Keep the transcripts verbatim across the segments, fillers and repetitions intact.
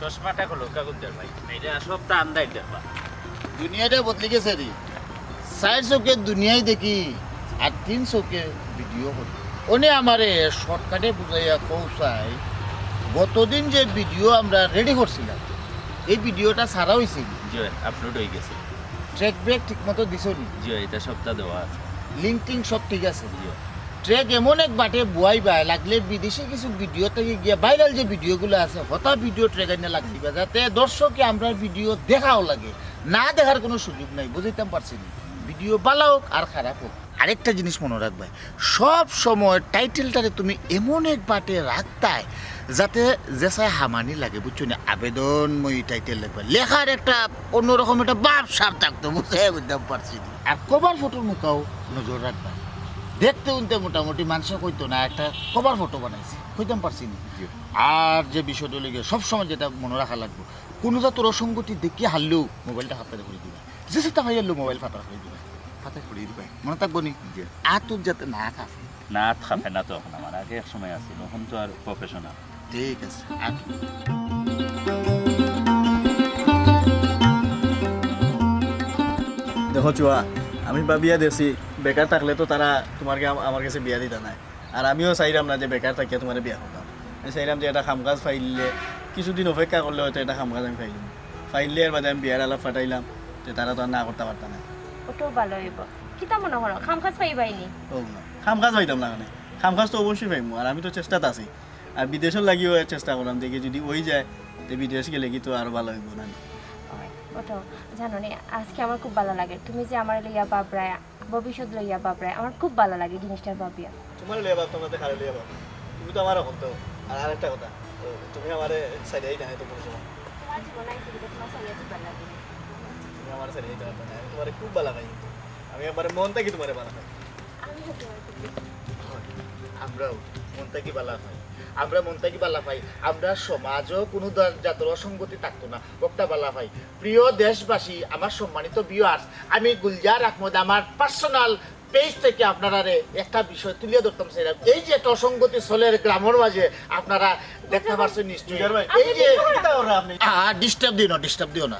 চশমাটা খোলো, কাগজ দেন ভাই। এটা সব তো আন্দাজ দেখবা। দুনিয়াটা বদলি গেছে রে। চাইর চোখে দুনিয়াই দেখি, আর তিন চোখে ভিডিও করি। অনে আমারে শর্টকাটে বুঝাইয়া কও চাই, গতদিন যে ভিডিও আমরা রেডি করছিলাম, এই ভিডিওটা ছাড়া অইছে নি? জি, আপলোড অই গেছে। ট্র্যাক ব্রেক ঠিক মতো দিছো নি? জি, এটা সবটা দেওয়া আছে। লিংক টিংক সব ঠিক আছে? জি। ট্র্যাক এমন এক বাটে বুয়াইবায়, লাগলে বিদেশি কিছু ভিডিও থাকি গিয়া ভাইরাল যে ভিডিওগুলা আছে, হতা ভিডিও ট্র্যাক আইনা লাগাই দিবা, যাতে দর্শকে আমরার ভিডিও দেখাও লাগে, না দেখার কুনু সুযোগ নাই। বুঝাইতাম পারছি নি? ভিডিও ভালা অউক আর খারাপ অউক, আরেকটা জিনিস মনো রাখবায়, সব সময় টাইটেলটারে তুমি এমন এক বাটে রাখতায়, যাতে যে চায় হামানি লাগে, বুঝছো নি? আবেদনময়ী টাইটেল লেখবায়, লেখার একটা অন্যরকম একটা ভাব সাব থাকতো, বুঝছো? বুঝতাম পারছি নি। আর কভার ফটোর মুখাও নজর রাখবায়, দেখতে হুনতে মোটামুটি মানষে কইতো না একটা কভার ফটো বানাইছে, কইতাম পারছি নি। জি। আর যে বিষয়টা অইলো গিয়া, সবসময় যেটা মনো রাখা লাগবো, কুনু জাতর অসঙ্গতি দেখি হারলেও মোবাইলটা হাতে ধরি দিবা, যে সেটা ভাই হারলেও মোবাইল ফাতা ধরি দিবা, ফাতা ধরি দিবা, মনো থাকবো নি? জি। আতর যাতে না থাকে। না, থাকে না তো এখন আমার, আগে এক সময় আছিল, এখন তো আর প্রফেশনাল। ঠিক আছে, আট। দেখো চুয়া, আমি ভাবিয়া দেখছি, বেকার থাকলে তো তারা তুমারে আম-, আমার গেছে বিয়া দিতা নায়। আর আমিও চাইরাম না যে বেকার থাকিয়া তুমারে বিয়া করতাম। আমি চাইরাম যে একটা কাম কাজ পাইলে, কিছুদিন অপেক্ষা করলে হয়তো একটা কাম কাজ আমি পাইলাম। পাইলে এর বাদে আমি বিয়ার আলাপ পাঠাইলাম, যে তারা তো আর না করতা পারতা নায়। ওটাও ভালা অইবো। কিতা মনো করো, কাম কাজ পাইবায় নি? ও না, কাম কাজ পাইতাম না কেনে? কাম কাজ তো অবশ্যই পাইমু, আর আমি তো চেষ্টাত আছি। আর বিদেশর লাগিও চেষ্টা কররাম, দেখি যদি অই যায়, তে বিদেশ গেলে কি তো আরো ভালা অইবো না? ওই, ওটাও, জানো নি, আজকে আমার খুব ভালা লাগে, তুমি যে আমারে লইয়া ভাবরায়, ভবিষ্যৎ লইয়া ভাবরায়, আমার খুব ভালা লাগে জিনিসটা ভাবিয়া। তুমারে লইয়া ভাবতাম না, তে কারে লইয়া ভাবতাম? তুমি তো আমার অখন তো। আর আরেকটা কথা, ও, তুমি আমারে ছাড়িয়া যাইতা নায় তো কুনু সময়। তুমার জীবন আইছে কিতা, তুমার ছাড়িয়া যাইবার লাগি। তুমি আমারে ছাড়িয়া যাইতা পারতা নায়, আমি তুমারে খুব ভালা পাই কিন্তু। আমি একবারে মন থাকি তুমারে ভালা পাই। আমিও তুমারে খুব ভালা পাই। আমরাও মন থাকি ভালা পাই। আমরা মন থাকি ভালা পাই। আমরা সমাজও কুনু দা-, জাতর অসঙ্গতি থাকতো না। বক্তা ভালা পাই। প্রিয় দেশবাসী, আমার সম্মানিত ভিউয়ার্স, আমি গুলজার আহমদ আমার পার্সোনাল পেজ থাকি আপনারারে একটা বিষয় তুলিয়া ধরতাম চাইরাম। এই যে একটা অসঙ্গতি চলের গ্রামর মাঝে, আপনারা দেখতা পারছইন নিশ্চয়ই। গুলজার ভাই, এই যে কিতা কররা আপনি? আ, ডিস্টার্ব দিও না, ডিস্টার্ব দিও না।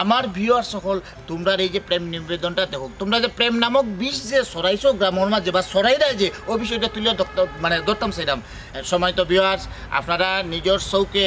আমার ভিউয়ার্স সকল, তুমরার এই যে প্রেম নিবেদনটা দেখো, তুমরা যে প্রেম নামক বিষ যে ছড়াইছো গ্রামর মাঝে বা ছড়াইরায় যে, অউ বিষয়টা তুলিয়া ধরতা-, মানে ধরতাম চাইরাম। সম্মানিত ভিউয়ার্স, আপনারা নিজর চউখে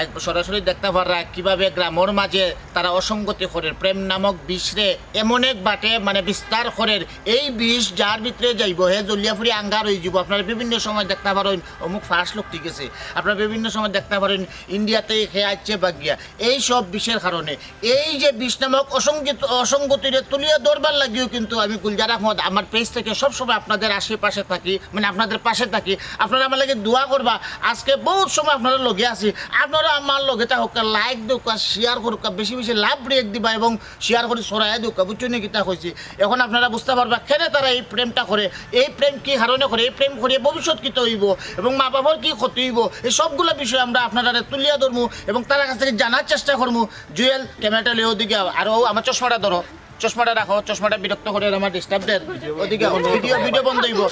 এক সরাসরি দেখতা পাররা কিভাবে গ্রামর মাঝে তারা অসঙ্গতি করের, প্রেম নামক বিষরে এমন এক বাটে মানে বিস্তার করের। এই বিষ যার ভিতরে যাইবো, হে জ্বলিয়া পুড়িয়া আঙ্গার অইযিবো। আপনারা বিভিন্ন সময় দেখতা পারইন অমুক ফাঁস লটকি গেছে, আপনারা বিভিন্ন সময় দেখতা পারইন ইন্ডিয়াতে হে আইছে বাগিয়া। এই সব বিষর কারণে এই যে বিষ নামক অসঙ্গিত, অসঙ্গতিরে তুলিয়া ধরবার লাগিও কিন্তু আমি গুলজার আহমদ আমার পেজ থাকি সবসময় আপনাদের আশেপাশে থাকি, মানে আপনাদের পাশে থাকি। আপনারা আমার লাগি দোয়া করবা। আজকে বউত সময় আপনারার লগে আছি, আপনারা আমার লগে থাকউক্কা, লাইক দেউক্কা, শেয়ার করউক্কা, বেশি বেশি লাভ রিয়েক্ট দিবা এবং শেয়ার করি ছড়াইয়া দেউক্কা, বুঝছো নি কিতা কইছি? এখন আপনারা বুঝতা পারবা কেনে তারা এই প্রেমটা করে, এই প্রেম কি কারণে করে, এই প্রেম করিয়া ভবিষ্যৎ কিতা অইবো এবং মা বাবার কি ক্ষতি অইবো, এই সবগুলা বিষয় আমরা আপনারারে তুলিয়া ধরমু এবং তারার কাছ থাকি জানার চেষ্টা করমু। জুয়েল, ক্যামেরাটা লইয়া ওদিকে আও। আর ও আমার চশমাটা ধরো, চশমাটা রাখো, চশমাটা বিরক্ত করের, আমার ডিস্টার্ব দের। ওদিকে আও, ভিডিও, ভিডিও বন্ধ অইবো।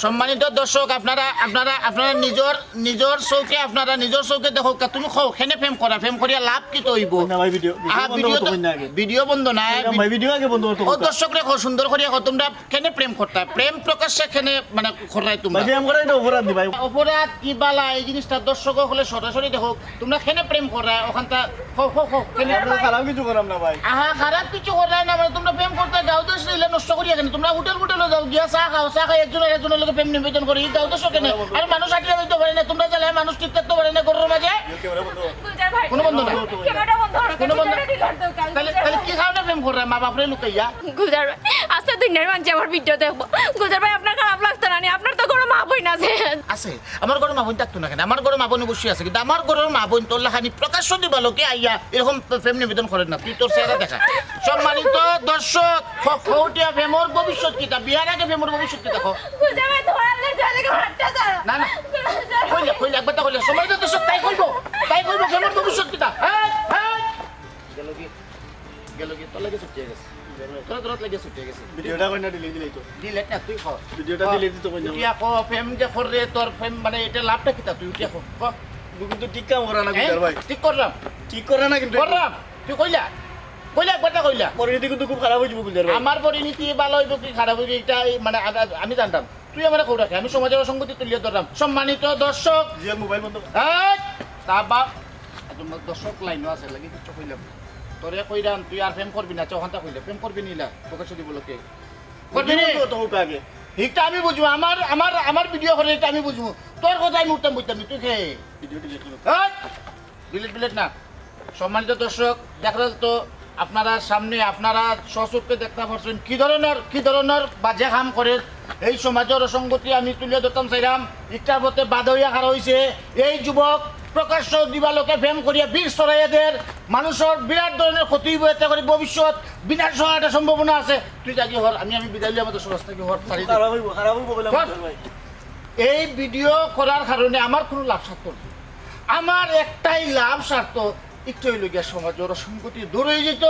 সম্মানিত দর্শক, আপনারা, আপনারা, আপনারা নিজর, নিজর চউখে, আপনারা নিজর চউখে দেখউক্কা। তুমি কও, কেনে প্রেম করা, প্রেম করিয়া লাভ কিতা অইবো? না ভাই, ভিডিও, ভিডিও আহা, বন্ধ ভিডিও করতে তো, কই না আগে। ভিডিও বন্ধ না, না ভাই, ভিডিও আগে বন্ধ করতে ও কই না। দর্শকরে কও, সুন্দর করিয়া কও, তুমরা কেনে প্রেম করতায়? প্রেম প্রকাশ্যে কেনে মানে কররায় তুমরা? ভাই, প্রেম করাই না অপরাধ নি ভাই। অপরাধ কি বালা, এই জিনিসটা দর্শক অকলে সরাসরি দেখউক। তুমরা কেনে প্রেম কররায়? অখানতা কও, কও, কও, কেনে? আমরা তো খারাপ কিছু কররাম না ভাই। আহা, খারাপ কিছু কররায় না মানে তুমরা প্রেম করতায় গাঁও দেশ অইলে নষ্ট করিয়া কেনে? তুমরা হোটেল মোটেলো যাও, গিয়া চা খাও, চা খাই একজন আরেকজনর লগে প্রেম নিবেদন করি। ই গাঁও দেশো কেনে? আরে মানুষ আটিয়া যাইতো পারে না, তুমরা জ্বালায় মানুষ ঠিক থাকতো পারে না ঘরর মাঝে। গুলজার ভাই, কুনু বন্ধ নাই। ক্যামেরা বন্ধ করো, কুনু বন্ধ নাই। ক্যামেরা delete দাও, কাল তাইলে, তাইলে কি কারণে প্রেম কররায় মা বাপরে লুকাইয়া? গুলজার ভাই, আস্তা দুনিয়ার মানষে আমার ভিডিও দেখবো। গুলজার ভাই, আপনার খারাপ লাগতো না নি? আপনার তো ঘরো মা বইন আছে। আছে, আমার ঘরো মা বইন থাকতো না কেনে? আমার ঘরো মা বইন অবশ্যই আছে, কিন্তু আমার ঘরর মা বইন তোর লাখানি প্রকাশ্য দিবালোকে আইয়া এরকম প্রেম নিবেদন করের না। তুই তোর চেহারা দেখা। সম্মানিত দর্শক, খ-, খউটিয়া প্রেমর ভবিষ্যৎ কিতা? বিয়ার আগে প্রেমর ভবিষ্যৎ কিতা? খ। গুলজার ভাই, তোমার আল্লাহ জানে কি হাতটা ছাড়ো। না, না। গুলজার ভাই। কইলে, কইলে, একবার তো কইলে। সম্মানিত দর্শক, তাই কইবো, তাই কইবো, প্রেমর ভবিষ্যৎ কিতা? হ্যাঁ, হ্যাঁ। গেল কি? গেল কি? তোর লাগি ছুটি গেছে। তোর, তোর লাগি ছুটি গেছে। ভিডিওটা কই না delete দিলাই তো। Delete না, তুই ক। ভিডিওটা ক। Delete দিতে কই না। উঠিয়া ক, প্রেম যে কররে, তোর প্রেম মানে এটা লাভটা কিতা? তুই উঠিয়া ক। ক। কিন্তু ঠিক কাম করা না, হ্যাঁ? গুলজার ভাই। ঠিক করলাম, ঠিক করা না কিন্তু। করলাম। তুই কইলা, কইলা, একবারটা কইলা। পরিণতি কিন্তু খুব খারাপ হইব, গুলজার ভাই। আমার পরিণতি ভালো হইব কি খারাপ হইব, এটা এই, মানে, আ-, আ-, আমি জানতাম। তুই আমার খবর রাখে, আমি সমাজের অসঙ্গতি তুলিয়া ধরলাম। সম্মানিত দর্শক, জিয়ার মোবাইল বন্ধ কর। এই, তা বাপ, দর্শক লাইনও আছে, লাগি কিছু কইলাম। তোরে কইরাম, তুই আর প্রেম করবি না, চোখানটা কইলে প্রেম করবি নিলা, তোকে শুধু বলো কে? করবি নি? ভিডিও তো হোক আগে। এটা আমি বুঝবো, আমার, আমার, আমার ভিডিও করে এটা আমি বুঝবো। তোর কথা আমি উঠতাম বুঝতাম না, তুই খেয়ে। ভিডিও ডিলিট করো। এই, ডিলিট বিলিট না। সম্মানিত দর্শক, দেখরা তো আপনারা সামনে, আপনারা সচক্ষে দেখতা পারছইন কি ধরনর, কি ধরনর বাজে কাম করে এই সমাজর অসঙ্গতি আমি তুলিয়া ধরতাম চাইরাম। ইটার পথে বাধা হইয়া খাড়া হইছে এই যুবক, প্রকাশ্য দিবালোকে প্রেম করিয়া বিষ ছড়াইয়া দের, মানুষর বিরাট ধরনের ক্ষতি হইব, এতে করে ভবিষ্যৎ বিনাশ হওয়ার একটা সম্ভাবনা আছে। তুই যাগি হর, আমি, আমি বিদায় লই, আমাদের সমাজ থেকে হর, ছাড়ি দে। খারাপ হইব, খারাপ হইব বলে কর। গুলজার ভাই। এই ভিডিও করার কারণে আমার কোনো লাভ স্বার্থ নেই। আমার একটাই লাভ স্বার্থ, একটু হইল গিয়া সমাজর অসঙ্গতি দূর হয়ে যেত।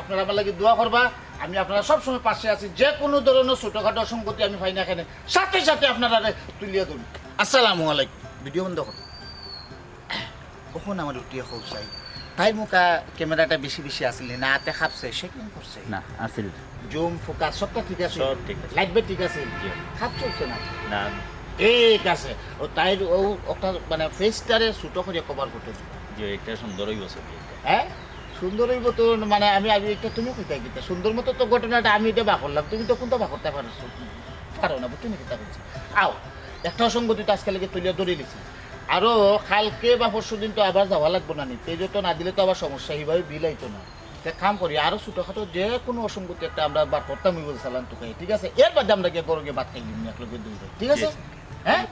আপনারা আমার লাগি দোয়া করবা, আমি আপনারা সবসময় পাশে আছি। যে কোনো ধরনের ছোটোখাটো অসঙ্গতি আমি পাই না কেনে, সাথে সাথে আপনারা তুলিয়া ধরুন। আসসালামু আলাইকুম। ভিডিও বন্ধ করো। কখন আমার উঠিয়ে খোঁজ চাই, তাই মুখা ক্যামেরাটা বেশি বেশি আসলে না, হাতে খাপছে, সে কেন করছে? না, আছিল। জুম ফোকাস সবটা ঠিক আছে? সব ঠিক আছে। লাইট বে ঠিক আছে? জি। খাপ চলছে না? না, ঠিক আছে। ও তাই ও একটা মানে ফেসটারে ছোট করে কভার করতে দিবা। জি, এটা সুন্দর হইব ছবি একটা। হ্যাঁ, সুন্দর হইব তো। মানে আমি আমি এটা তুমি কইতা কিতা সুন্দর মতো তো ঘটনাটা আমি এটা বার করলাম, তুমি তো কোনটা বার করতে পারছো? পারো না, বুঝছো নি কিতা করছি? আও, একটা অসঙ্গতি তো আজকে লেগে তুলিয়া ধরে নিছি। আরো কালকে বা পরশু দিন তো আবার যাওয়া লাগবো না নি, তেজো তো না দিলে তো আবার সমস্যা, এইভাবে বিল আইতো না। তে কাম করি, আরো ছোটখাটো যে কোনো অসঙ্গতি একটা আমরা বার করতাম হইব চালান তোকে, ঠিক আছে? এর বাদে আমরা গিয়ে গরু গিয়ে ভাত খাই দিন একলগে দুই ভাই, ঠিক আছে? জি। হ্যাঁ।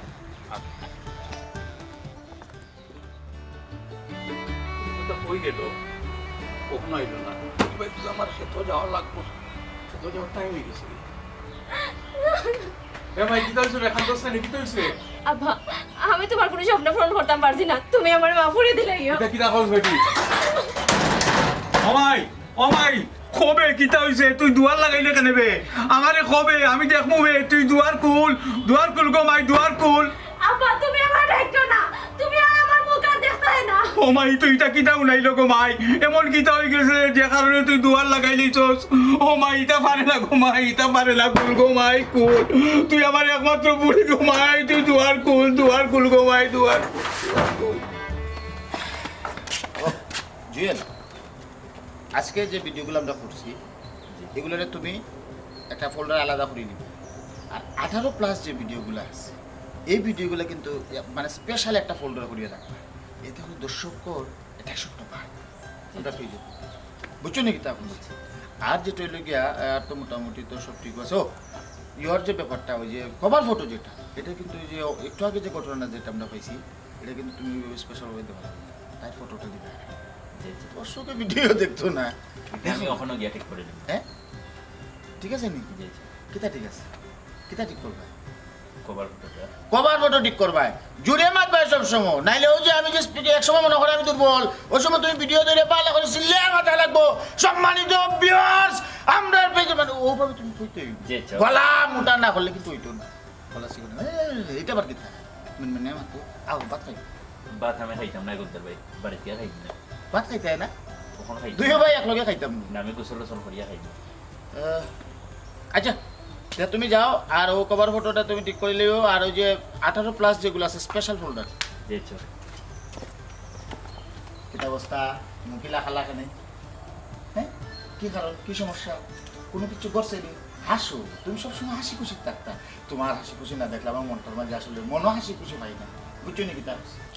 তো কই গেল? কখনো আইল না। ভাই, তুই আমার খেতো যাওয়া লাগবো। খেতো যাওয়ার টাইম হয়ে গেছে। এ ভাই, কিতা হইছে রে? কান্দছ না নি? কিতা হইছে? আব্বা, আমি তোমার কোনো স্বপ্ন পূরণ করতাম পারছি না, তুমি আমার মাফ করে দিলাইও। এটা কিতা কস বেটি? ও মাই, ও মাই, কবে কিতা হইছে? তুই দুয়ার লাগাইলে কেনে বে? আমারে কবে, আমি দেখমু বে। তুই দুয়ার খুল, দুয়ার খুল গো মাই, দুয়ার খুল। আব্বা, তুমি আমার ডাকো না, তুমি আর আমার মুখ আর দেখতে হয় না। ও মাই, তুই ইটা কিতা উনাইল গো মাই? এমন কিতা হয়ে গেছে যে কারণে তুই দুয়ার লাগাই লইছস? ও মাই, ইটা পারে না গো মাই, ইটা পারে না, খুল গো মাই, খুল। তুই আমার একমাত্র পুরি গো মাই, তুই দুয়ার খুল, দুয়ার খুল গো মাই, দুয়ার খুল, দুয়ার খুল। জুয়েল, আজকে যে ভিডিওগুলো আমরা করছি, এগুলোরে তুমি একটা ফোল্ডার আলাদা করে নিবে। আর আঠারো প্লাস যে ভিডিওগুলো আছে, এই ভিডিওগুলো কিন্তু এ-, মানে স্পেশাল একটা ফোল্ডার করিয়া রাখবা। এতে করে দর্শকর অ্যাট্রাকশনটা বাড়বে, আমরা পেয়ে যাবো। বুঝছো নাকি তা এখন? আর যেটা হইলো গিয়া, আর তো মোটামুটি তো সব ঠিক আছে। ও, ইয়র যে ব্যাপারটা, ওই যে কভার ফটো যেটা, এটা কিন্তু ওই যে একটু আগে যে ঘটনা যেটা আমরা পাইছি, এটা কিন্তু তুমি ওইভাবে স্পেশাল ভাবে দেওয়া লাগবে না। তাই ফটোটা দিবে। জি, জি। দর্শকে ভিডিও দেখতো না। আমি অখনো গিয়া ঠিক করে নিব। হ্যাঁ, ঠিক আছে নি? জি, জি। কিতা ঠিক আছে? কিতা ঠিক করবে? কভার ফটোটা। কভার ফটো ঠিক করবায়, জুড়ে মাতবায় সব সময়। নাইলে ওই যে আমি যে স্পিডে এক সময় মনে করে আমি দুর্বল, ওই সময় তুমি ভিডিও ধরে পালা করে চিল্লে মাথা লাগবো। সম্মানিত ভিউয়ার্স, আমরা পেজে মানে ওভাবে তুমি কইতে হইবে। জি, আচ্ছা। গলা মোটা না করলে কিন্তু হইতো না। গলা চিকন, এ, এটা আবার কিতা? মানে, মানে, আমার তো, আও, ভাত খাই। ভাত আমি খাইতাম না, গুলজার ভাই। বাড়িত গিয়া খাইতাম না। ভাত খাইতে হয় না? কখন খাইতাম? দুইও ভাই একলগে খাইতাম। না, আমি গোসল টোসল করিয়া খাইতাম। আহ, আচ্ছা, তে তুমি যাও, আর ও কভার ফটোটা তুমি ঠিক করে লিও, আর ওই যে আঠারো প্লাস যেগুলো আছে, স্পেশাল ফোল্ডার। জি, আচ্ছা। কিতা অবস্থা? মুখিলা খালা কেনে? হ্যাঁ, কি কারণ, কি সমস্যা? কোনো কিছু ঘটছে নি? হাসো, তুমি সবসময় হাসি খুশি থাকতা। তোমার হাসি খুশি না দেখলে আমার মনটার মাঝে আসলে মনও হাসি খুশি পাই না। বুঝছো নি কিতা?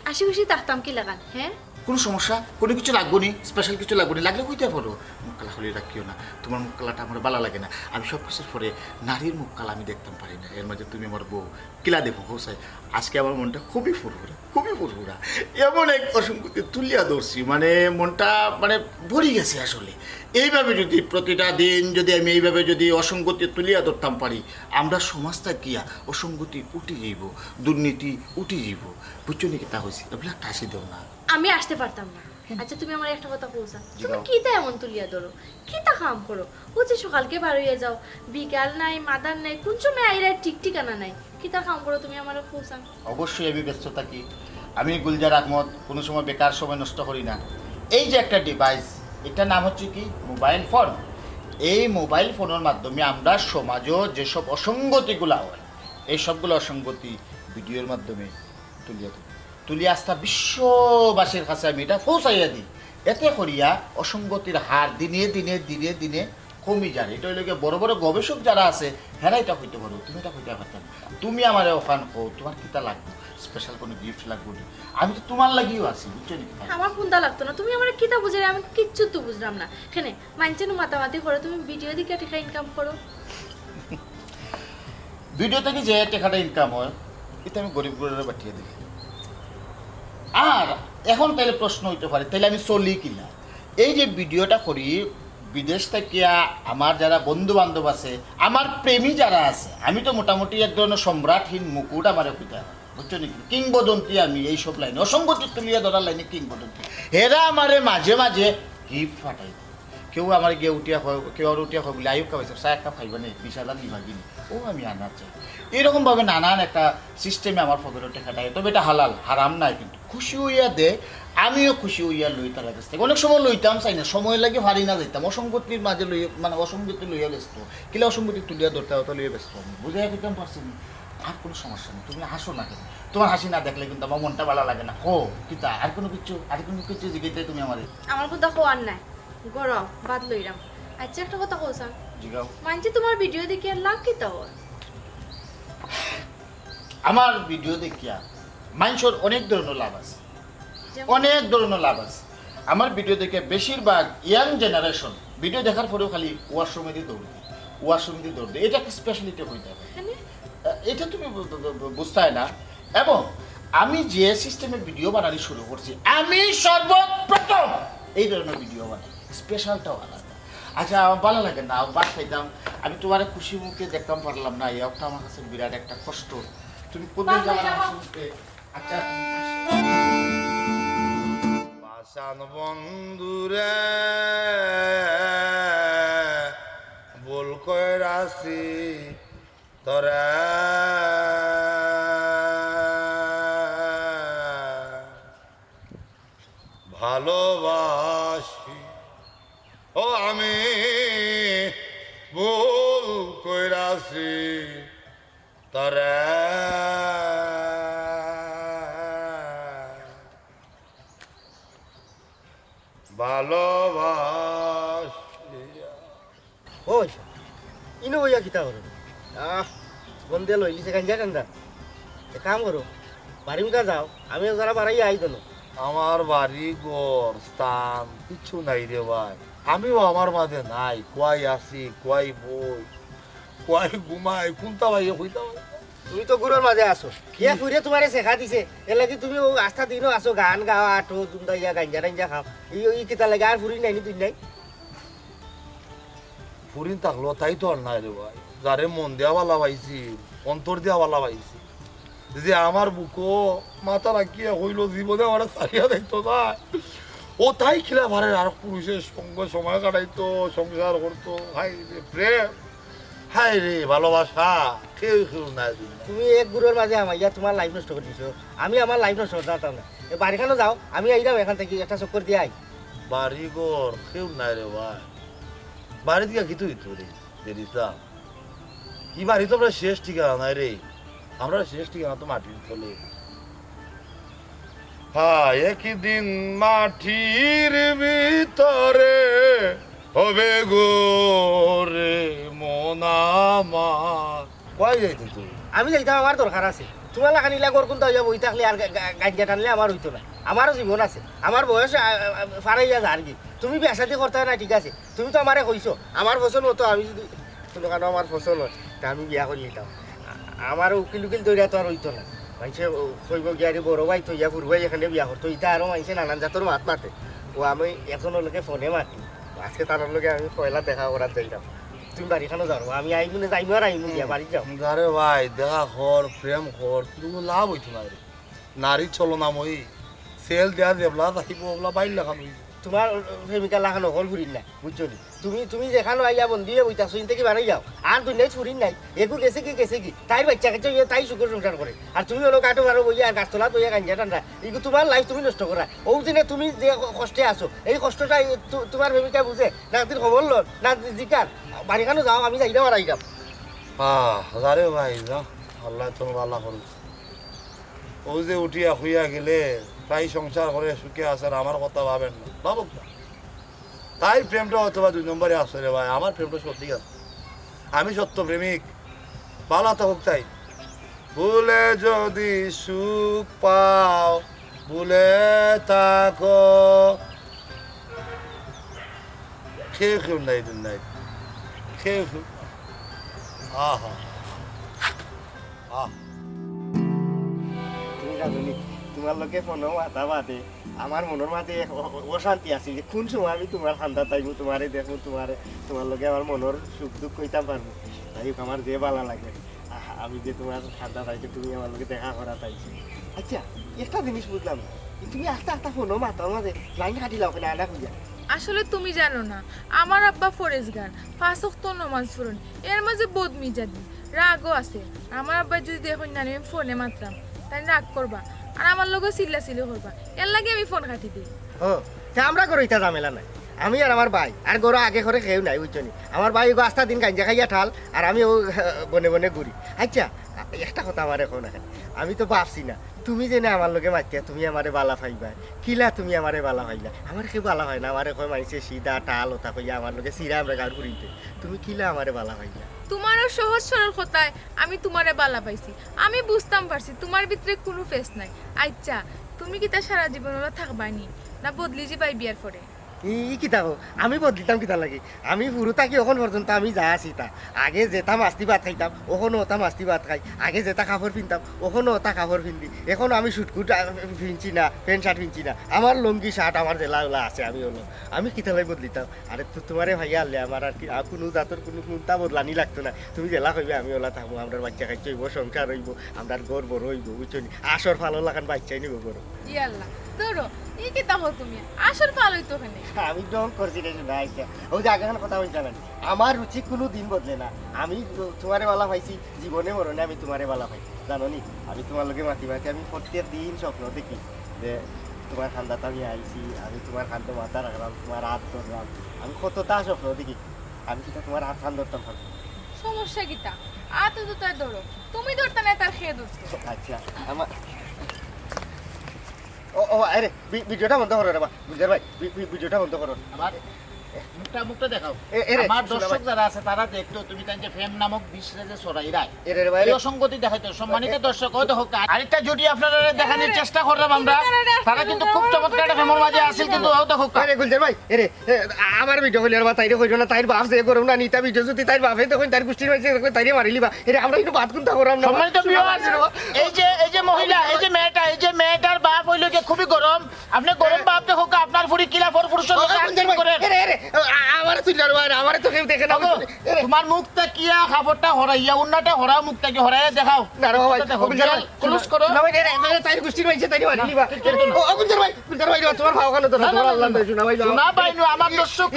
হাসি খুশি থাকতাম কি লাগান, হ্যাঁ? কোনো সমস্যা? কোনো কিছু লাগবো নি? স্পেশাল কিছু লাগবো নি? লাগলে কইতে পারো। মুখ কালা খুলি রাখিও না, তোমার মুখ কালাটা আমার ভালো লাগে না। আমি সব কিছুর পরে নারীর মুখ কালা আমি দেখতাম পারি না। এর মাঝে তুমি আমার বউ, কিলা দেখো হোসাই? আজকে আমার মনটা খুবই ফুরফুরা, খুবই ফুরফুরা। এমন এক অসঙ্গতি তুলিয়া ধরছি, মানে মনটা মানে ভরি গেছে আসলে। এইভাবে যদি প্রতিটা দিন যদি আমি এইভাবে যদি অসঙ্গতি তুলিয়া ধরতাম পারি, আমরা সমাজটা কিয়া অসঙ্গতি উঠি যাইব, দুর্নীতি উঠি যাইব। বুঝছো নি কিতা কইছি? এবলা একটা হাসি দেও না। আমি আসতে পারতাম না। আচ্ছা, তুমি আমার একটা কথা কইছা, তুমি জিগাও। কিতা এমন তুলিয়া ধরো? কিতা কাম করো? ও যে সকালকে বার হইয়া যাও, বিকাল নাই, মাদার নাই, কোন সময় আইরা ঠিক ঠিকানা নাই। কিতা কাম করো তুমি আমার কইছা? অবশ্যই আমি ব্যস্ত থাকি। আমি গুলজার আহমদ কোনো সময় বেকার সময় নষ্ট করি না। এই যে একটা ডিভাইস, এটার নাম হচ্ছে কি মোবাইল ফোন। এই মোবাইল ফোনের মাধ্যমে আমরা সমাজও যেসব অসঙ্গতিগুলা হয়, এই সবগুলো অসঙ্গতি ভিডিওর মাধ্যমে তুলিয়া ধরি, তুলিয়া আস্তা বিশ্ববাসীর কাছে আমি এটা পৌঁছাইয়া দিই। এতে করিয়া অসঙ্গতির হার দিনে দিনে দিনে দিনে কমি যায়। এটা হইলে গিয়ে বড় বড় গবেষক যারা আছে, হেরা এটা কইতে পারো, তুমি এটা কইতে পারতাম। তুমি আমারে ওখান কও, তোমার কিতা লাগবে, স্পেশাল কোনো গিফট লাগবে নি? আমি তো তোমার লাগিও আছি, বুঝছো নি? আমার কুন্তা লাগতো না, তুমি আমার কিতা বুঝাইলে, আমি কিচ্ছু তো বুঝলাম না। কেনে মাইনষে নু মাতামাতি করো, তুমি ভিডিও দেখিয়া টেকা ইনকাম করো। ভিডিও থাকি যে টেকাটা ইনকাম হয়, এটা আমি গরিব গুলারে পাঠিয়ে দিই। আর এখন তাইলে প্রশ্ন হইতে পারে, তাইলে আমি চলি কিনা? এই যে ভিডিওটা করি, বিদেশ থাকিয়া আমার যারা বন্ধু বান্ধব আছে, আমার প্রেমী যারা আছে, আমি তো মোটামুটি এক ধরনের সম্রাটহীন মুকুট আমারে কইতা হয়, বুঝছো নি? কিংবদন্তি আমি এই সব লাইনে, অসঙ্গতি তুলিয়া ধরার লাইনে কিংবদন্তি। হেরা আমারে মাঝে মাঝে গিফট পাঠাই দেয়। কেউ আমার গিয়ে উঠিয়া কয়, কেউ আর উঠিয়া কয় বলে, "আইয়ুব কামাই সাহেব, চা একটা খাইবা নি, বিশ হাজার নিবা গিনি।" ও আমি আনার চাই। এরকম ভাবে নানান একটা সিস্টেমে আমার পকেটে টেকাটা আয়। তবে এটা হালাল, হারাম নাই কিন্তু। খুশি হইয়া দে, আমিও খুশি হইয়া লই তার কাছ থেকে। অনেক সময় লইতাম চাই না, সময় লাগে পারি না যাইতাম। অসঙ্গতির মাঝে লইয়া, মানে অসঙ্গতি লইয়া ব্যস্ত। কিলা অসঙ্গতি তুলিয়া ধরতে হয়, ওটা লইয়া ব্যস্ত আমি। বুঝাইয়া কইতাম পারছি না। আর কোনো সমস্যা নেই, তুমি হাসো না কেন? তোমার হাসি না দেখলে কিন্তু আমার মনটা ভালো লাগে না। কও, কিতা? আর কোনো কিছু, আর কোনো কিছু জিজ্ঞেস তুমি আমারে? আমার কথা কওয়ার নাই, গরম ভাত লইরাম। আচ্ছা, একটা কথা কও চাইন। জিগাও। মাইনষে তোমার ভিডিও দেখিয়া লাভ কিতা হয়? আমার ভিডিও দেখিয়া মাইনষর অনেক ধরনের লাভ আছে, যেমন? অনেক ধরনের লাভ আছে। আমার ভিডিও দেখে বেশিরভাগ ইয়াং জেনারেশন ভিডিও দেখার পরেও খালি ওয়াশরুমে দিয়ে দৌড় দেয়, ওয়াশরুমে দিয়ে দৌড় দেয়। এটা একটা স্পেশালিটি হইতে হবে। মানে? আহ, এটা তুমি বু-, বু-, বু-, বু-, বুঝতে হয় না। এবং আমি যে সিস্টেমে ভিডিও বানানি শুরু করছি, আমি সর্বপ্রথম এই ধরনের ভিডিও বানাই, স্পেশালটাও আলাদা। আচ্ছা, আমার ভালো লাগে না, ভাত খাইতাম, আমি তোমার খুশি মুখে দেখতাম পারলাম না, এই একটা আমার কাছে বিরাট একটা কষ্ট। তুমি কোনদিন ভাত যাবে না খাইতাম। আমার মুখে? আচ্ছা। পাষাণ বন্ধুরে ভুল কইরাছি তোরে ভালোবাসি। ও আমি ভুল কইরাছি তোরে ভালোবাসিয়া। ওই, ইনো বইয়া কিতা করো? আহ, বন্ধে লইলিছে গাঞ্জা টান্দা। এক কাম করো, বাড়ি মুখা যাও, আমি যারা বাড়াইয়া আই দেন। আমার বাড়ি ঘর স্থান কিচ্ছু নাই রে ভাই, আমিও আমার মাঝে নাই, কুয়াই আছি, কুয়াই বই, কুয়াই ঘুমাই, কোনটা ভাইয়ে কইতা পারে? তুমি তো গুরুর মাঝে আছো। কি? ইয়া ফুরিয়ে তোমারে শেখা দিছে। এর লাগি তুমি ও আস্থা দিনও আছো, গান গাও, আটো, দুন্দা ইয়া গাঞ্জা টাঞ্জা খাও। ই, ই কিতা লাগে? আর ফুরি নাই নি তুই নাই? ফুরিন থাকলো, তাই তো আর নাই রে ভাই। যারে মন দিয়া বালা পাইছি, অন্তর দিয়া বালা পাইছি। যে আমার বুকো মাথা রাখিয়া কইলো, জীবনে আমারে ছাড়িয়া যাইতো না। ও তাই কিলা পারে আর পুরুষের সঙ্গে সময় কাটাইতো, সংসার করতো। হায় রে প্রেম, হায় রে ভালোবাসা, কেউ কেউ নাই দুনিয়া। তুমি এক গুরুর মাঝে হামাইয়া তোমার লাইফ নষ্ট করি দিছো। আমি আমার লাইফ নষ্ট করতাম না। এ বাড়িখানো যাও, আমি আইরাম এখান থাকি একটা চক্কর দিয়া আই। বাড়ি ঘর কেউ নাই রে ভাই। বাড়ি দিয়া কিতা অইতো রে, বেরিতা? ই বাড়ি তো আমরা শেষ ঠিকানা নাই রে। আমরা শেষ ঠিকানা তো মাটির তলে। হ্যাঁ, একদিন মাটির ভিতরে হবে গো রে মন আমার। কই যাইতে তুই? আমি যাইতাম, আমার দরকার আছে। তোমার লাখান ইলা ঘর কোনটা হইয়া বই থাকলে আর গা-, গা-, গাঞ্জা টানলে আমার হইতো না। আমারও জীবন আছে, আমার বয়স, আ, আ, আ, ফারাইয়া যার কি। তুমি বিয়া শাদি করতে না, ঠিক আছে, তুমি তো আমারে কইছো, আমার পছন্দ মতো আমি যদি কোনো কারণে আমার পছন্দ হয়, তা আমি বিয়া করি নিতাম। আ-, আমার উকিল উকিল দৌড়া তো আর হইতো না। মাইনষে কইব গিয়া রে বড় ভাই তো ইয়া ফুরু ভাই এখানে বিয়া করতো, ইতা আরো মাইনষে নানান জাতর মাত মাতে। ও আমি এখন ওর লগে ফোনে মাতি, আজকে তার লগে আমি পয়লা দেখা করার যাইতাম। তুমি বাড়িখানো যাও, আমি আইমু না, যাইমু আর আইমু গিয়া, বাড়ি যাও। আরে ভাই, দেখা কর, প্রেম কর, কিন্তু কোনো লাভ হইতো না রে। নারী ছলনাময়ী, সেল দেয়া যেবলা থাকিব, ওবলা বাইর লাখান হইব। তুমার প্রেমিকা লাখান অকল ফুরির না, বুঝছো নি? তুমি, তুমি যেখানো আইয়া বন্দি অইয়া বইতাছো, ইন থাকি বারই যাও। আর দুনিয়াত ফুরির নাই, এগু গেছে কি, গেছে কি? তাইর বাইচ্চা কাইচ্চা অইয়া তাই সুখর সংসার করে। আর তুমি অনো গাটো বারো বইয়া আর গাছতলাত বইয়া গাঞ্জা টানরা। ইগু তুমার life তুমি নষ্ট করা। অউ দিনে তুমি যে ক-, কষ্টে আছো, এই কষ্টটা এই তু-, তুমার প্রেমিকা বুঝে? না একদিন খবর লন, না জিকার। বাড়িখানো যাও, আমি যাইরাম আর আইরাম। আহ, যা রে ভাই, যা। আল্লায় তোর ভালা করুক। অউ যে উঠিয়া হুইয়া গেলে, তাই সংসার করে সুখে আছে, আর আমার কথা ভাবের না, ভাবুক না। তাইর প্রেমটা হয়তো বা দুই নম্বরে আছে রে ভাই, আমার প্রেমটা সত্যি আছে। আমি সত্য প্রেমিক, ভালা থাকুক তাই। ভুলে যদি সুখ পাও, ভুলে থাকো। কেউ কেউ নাই দুনিয়াত, কেউ কেউ। আহা, আহ। তুমি জানো নি, তুমার লগে ফোনো মাতা বাদে আমার মনর মাঝে এক অ-, অ-, অশান্তি আছিল যে কুন সময় আমি তুমার কান্দাত আইমু, তুমারে দেখমু, তুমারে, তুমার লগে আমার মনর সুখ দুখ কইতাম পারমু। যাই হোক, আমার যে ভালা লাগে, আহ, আমি যে তুমার কান্দাত আইছি, তুমি আমার লগে দেখা করাত আইছো। আইচ্ছা, একটা জিনিস বুঝলাম না, তুমি আস্তা আস্তা ফোনো মাতার মাঝে লাইন কাটিলাও কেনে, আনা কইয়া? আসলে তুমি জানো না, আমার আব্বা ফরেজগার, পাঁচ ওয়াক্ত নমাজ পড়ইন, এর মাঝে বদমিজাজি, রাগও আছে। আমার আব্বায় যদি দেখইন না আমি ফোনে মাতরাম, তাইন রাগ করবা, আর আমার লগেও চিল্লাচিল্লি করবা, এর লাগি আমি ফোন কাটি দেই। ও, তে আমরার ঘরো ইতা ঝামেলা নাই। আমি আর আমার ভাই, আর ঘরো আগে করে কেউ নাই, বুঝছো নি? আমার ভাই অগু আস্তা দিন গাঞ্জা খাইয়া ঠাল, আর আমি অউ, বনে বনে ঘুরি। আইচ্ছা, একটা কথা আমারে কও না কেনে? আমি তো ভাবছি না, তুমি যেনে আমার লগে মাতিয়া, তুমি আমারে ভালা পাইবায়। কিলা তুমি আমারে ভালা পাইলা? আমারে কেউ ভালা পায় না, আমারে কয় মাইনষে সিধা, ঠাল, অতা কইয়া আমার লগে ছিরা আমরার গাউর ফুড়িন্তে। তুমি কিলা আমারে ভালা পাইলা? তুমার অউ সহজ সরল কথায় আমি তুমারে ভালা পাইছি। আমি বুঝতাম পারছি তুমার ভিতরে কুনু ফেস নাই। আইচ্ছা, তুমি কিতা সারা জীবন অলা থাকবায় নি, না বদলি যিবায় বিয়ার পরে? ই, ই কিতা কও? আমি বদলিতাম কিতার লাগি? আমি হুরু থাকি অখন পর্যন্ত আমি যা আছি তা। আগে যেতা মাস্তি ভাত খাইতাম, অখনও অতা মাস্তি ভাত খাই। আগে যেতা কাপড় পিনতাম, অখনও অতা কাপড় পিন্দি। অখনও আমি সুটকুট, আ, পিনছি না, প্যান্ট শার্ট পিনছি না। আমার লুঙ্গি শার্ট আমার যেলা অলা আছে, আমি অলা। আমি কিতার লাগি বদলিতাম? আরে তু-, তুমারে পাইয়া হারলে আমার আর কি, আর কুনু জাতর কুনু কুন্তা বদলানি লাগতো না। তুমি যেলা কইবায় আমি অলা থাকমু, আমরার বাইচ্চা কাইচ্চা অইবো, সংসার অইবো, আমরার ঘর বড় অইবো, বুঝছো নি? আসর ফালর লাখান বাইচ্চাইন অইবো ঘরো। ইয়া আল্লাহ, ধরো, ই কিতা কও তুমি? আসর ফাল অইতো কেনে? আমি ঢং করছি রে সোনা, আইচ্ছা। অউ যে আগেখান কথা কইছিলাম না, আমার রুচি কুনু দিন বদলে না। আমি তুমারে ভালা পাইছি, জীবনে মরণে আমি তুমারে ভালা পাই। জানো নি, আমি তুমার লগে মাতি মাতি আমি প্রত্যেক দিন স্বপ্ন দেখি যে তুমার কান্দাত আমি আইছি, আমি তুমার কান্দো মাথা রাখলাম, তুমার আত ধরলাম। আমি কততা স্বপ্ন দেখি, আমি কিতা তুমার আত কান ধরতাম পারমু? সমস্যা কিতা? আত তো তার ধরো, তুমি ধরতা না, তার কে ধরতো? আইচ্ছা, আমার, ও, ও, আরে, ভি-, ভিডিওটা বন্ধ করো রে বা, গুলজার ভাই, ভি-, ভি-, ভিডিওটা বন্ধ করো। আমার মুখটা, মুখটা দেখাও। এ, এ রে, আমার শোনা দর্শক ভাই। যারা আছে, তারা দেখতো তুমি তাইন যে প্রেম নামক বিষরে যে ছড়াইরায়। এ রে, রে ভাই, এই রে। অসঙ্গতি দেখাইতো। সম্মানিত এ, দর্শক, ও দেখো, আরেকটা জুটি আপনারারে দেখানির এ রে। চেষ্টা করলাম আমরা। এ রে, তারা কিন্তু খুব চমৎকার একটা প্রেমর মাঝে আছিল, কিন্তু ও দেখো। আরে গুলজার ভাই, এ রে, এ, আমার ভিডিও কইলে আর বা তাইরে কইরো না, তাইর বাপ যে গরম না নিতা ভিডিও যদি তাইর বাপে তখন তাইর গুষ্টির মাঝে দেখবে তাইরে মারিলিবা। এ রে, আমরা কিন্তু বাদ কুন্তা করাম না। সম্মানিত viewers, এই যে, এই যে মহিলা, এই যে মেয়েটা, এই যে মেয়েটার বাপ অইলো গিয়া খুবই গরম। আপনে গরম বাপ দেখো, আপনার ফুড়ি কিলা পর পুরুষর ও, লগে গুলজার ভাই, করেন। এ রে, এ রে, আ-, আ-, আমারে তুই লড়বা না, আমারে তো কেউ দেখে না, ওগো, বুঝলি? এ রে। তোমার মুখ তাকিয়া কাপড়টা হরাইয়া, উন্নাটা হরা মুখ তাকি হরাইয়া দেখাও। না রে ভাই, দেখো, ও গুলজার ভাই, close করো। না ভাই, এ রে, এ রে, তাইর গুষ্টির মাঝে তাইরে মারিলিবা। না, ঠিক করতো না। ও, ও গুলজার ভাই, গুলজার ভাই, তোমার পাও খানো তো না, না, না, তোমার না, আল্লাহ না। নাই, শোনা ভাই, শোনা ভাই,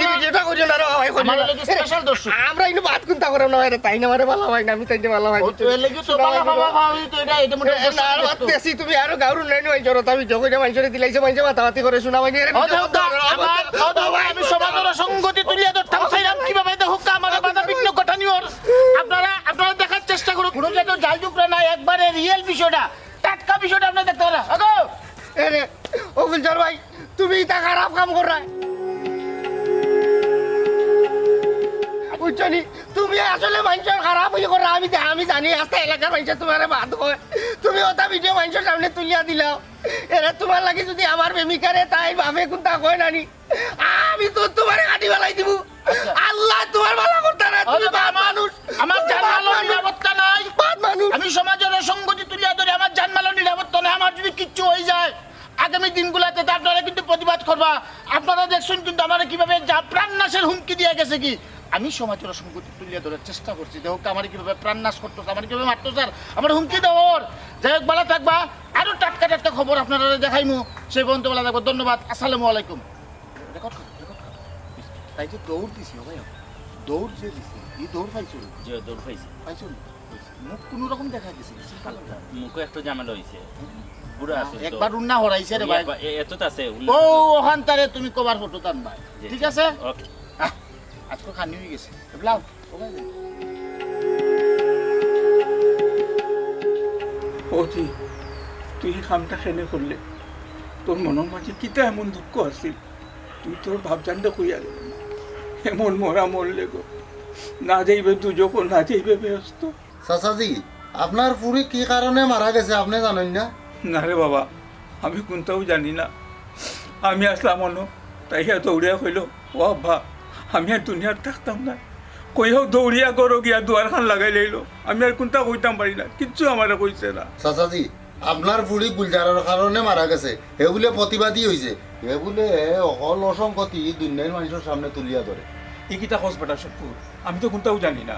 ই ভিডিওটা করিও না রে ভাই, আমার করিও না। লাগি এ রে, special দর্শক। আমরা ইনো বাদ কুন্তা করাম না ভাই, তাইন আমারে ভালা পাইন না, আমি তাইনরে ভালা পাই। ও, তো এর লাগি তো শোনা ভালা ভাই, পাবা, ভাবি তো এটা, এটা মোটা এ, না, আর বাদ দেছি, তুমি আরো গাউর উন্নয়ন হইছো, তা ভিডিও কইরা মাইনষরে দিলাইছো, মাইনষে মাতামাতি করে, শোনা ভাই, এরে ও, ভিডিও দাও, দাও, আমার, ও, দাও, আমি সমাজর অসঙ্গতি তুলিয়া ধরতাম চাইলাম, কিভাবে দেখো আমারে বাধা বিঘ্ন ঘটানি অর। আপনারা, আপনারা দেখার চেষ্টা করুন, কোনো জাতীয় জাল জুকরা না, একবারে real বিষয়টা, টাটকা বিষয়টা আপনারা দেখতে পারা। আগো! এ রে, ও গুলজার ভাই, তুমি ইতা খারাপ কাম কররায়। বুঝছো নি? তুমি আসলে মাইনষর খারাপ অইয়া কররায়। আমি জা-, আমি জানি, আস্তা এলাকার মাইনষে তুমারে বাদ কয়। তুমি অতা ভিডিও মাইনষর সামনে তুলিয়া দিলাও। এরে, তুমার লাগি যদি আমার প্রেমিকারে তাইর বাপে কুন্তা কয় না নি, আমি তো তুমারে কাটি ফালাই দিমু। আচ্ছা। আল্লায় তুমার ভালা করতা না, ও তুমি দাদা, বাদ আমার, মানুষ। আমার তুমি বাদ জানমালর মানুষ। নিরাপত্তা নাই। বাদ মানুষ। আমি সমাজর অসঙ্গতি তুলিয়া ধরি, আমার জানমালর নিরাপত্তা নাই। আমার যদি কিচ্ছু অই যায়, আগামী দিনগুলাতে তো আপনারা কিন্তু প্রতিবাদ করবা। আপনারা দেখছইন কিন্তু আমারে কিভাবে যা প্রাণ নাশের হুমকি দিয়া গেছে কি। আমি সমাজর অসঙ্গতি তুলিয়া ধরার চেষ্টা করছি। দেখো আমারে কিভাবে প্রাণ নাশ করতো, আমারে কিভাবে মারতো স্যার, আমারে হুমকি দেওয়ার। যাই হোক, ভালা থাকবা, আরো টাটকা টাটকা খবর আপনারারে দেখাইমু। সেই পর্যন্ত ভালা থাকবা, ধন্যবাদ, আসসালামু আলাইকুম। রেকর্ড করো, রেকর্ড করো। তাই যে দৌড় দিছি, ও ভাই, দৌড় যে দিছি, এই দৌড় পাইছো নি? জি, দৌড় পাইছি। পাইছো নি? মুখ কোনো রকম দেখা গেছে নি, চিন্তা করো না। মুখে একটু ঝামেলা হইছে। বুড়া আছে তো। একবার উন্না হরাইছে রে ভাই। এত তো আছে, উন্না ও, তো। ওখান তারে তুমি কভার ফটো টান ভাই। জি, ঠিক জি। আছে? ওকে। আহ, আজকে খানি হয়ে গেছে। লাও, ও ভাই, লাও। ও জি, তুই এই কামটা কেনে করলে? তোর মনর মাঝে কিতা এমন দুঃখ আছিল? তুই তোর বাপজানরে কইয়া গেলে না। এমন মরা মরলে গো, না যাইবে দুজখো, না যাইবে বেহেস্তো। চাচাজি, আপনার ফুড়ি কি কারণে মারা গেছে আপনে জানইন না? না রে বাবা, আমি কুন্তাউ জানি না। আমি আছলাম অনো, তাই হে দৌড়িয়া কইলো, "ও আব্বা, আমি আর দুনিয়াত থাকতাম না।" কইয়াউ দৌড়িয়া ঘরো গিয়া দুয়ারখান লাগাই লইলো। আমি আর কুন্তা কইতাম পারি না, কিচ্ছু আমারে কইছে না। চাচাজি, আপনার ফুড়ি গুলজারর কারণে মারা গেছে, হে বুলে প্রতিবাদী অইছে, হে বুলে হকল অসংগতি দুনিয়ার মানষর সামনে তুলিয়া ধরে। ই কিতা কস বেটা শুক্কুর? আমি তো কুন্তাউ জানি না।